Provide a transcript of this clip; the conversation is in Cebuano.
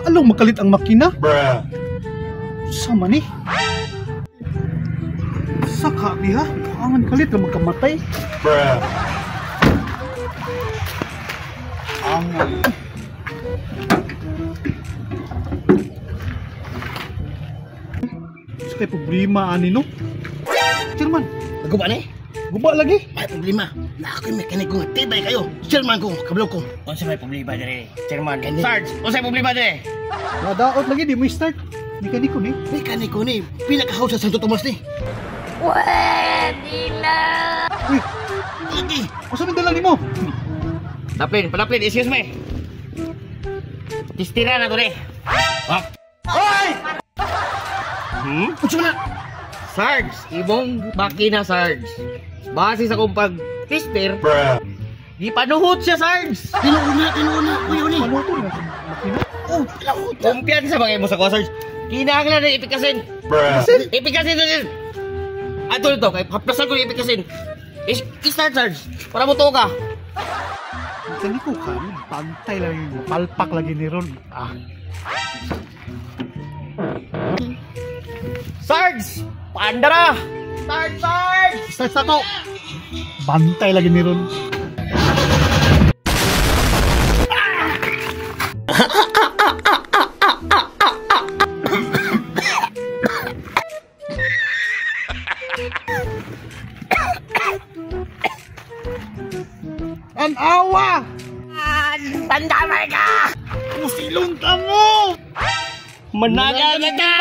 Paalong makalit ang makina? Bruh. Sama ni. Saka ni ha? Angan kalit na magkamatay. Bruh. Angan. Sa kay problema ani no? Chairman, Naguba ni? guba lagi. May problema. Na ako'y mekaniko nga tibay kayo. Chairman ko, kabalo ko. Unsa may problema dire, Chairman? Kani. Sarge, unsa may problema dire? Nadaot lagi di mo start. Mekaniko ni. Mekaniko ni, pinakahouse sa Santo Tomas ni. Pwede na! Uy, Lagi. unsa man dala nimo? Daplin, padaplin, excuse me. Tistira na to dire. Ah. Hoy! Unsa man na? Sarge, imong makina Sarge. Base sa akong pag-tester, Bruh. gipanuhot siya Sarge. Tinuod na, tinuod na. Uy, uni. Ano to ni makina? Oh, tinuod na. Kumpiyansa ba kayo mo sa ko Sarge? Kinahanglan na ipikasin. Bruh. Ipikasin to din. Ato nito, kay haplasan ko yung ipikasin. I-start Sarge, para mo ka. Mekaniko ka, bantay lang yung palpak lagi ni Ron. Ah, Sarge! Paandara! Start, Sarge! start sa to. Bantay lagi ni Ron. An awa! Tandamay ka! Musilong ka mo! Managal na ka!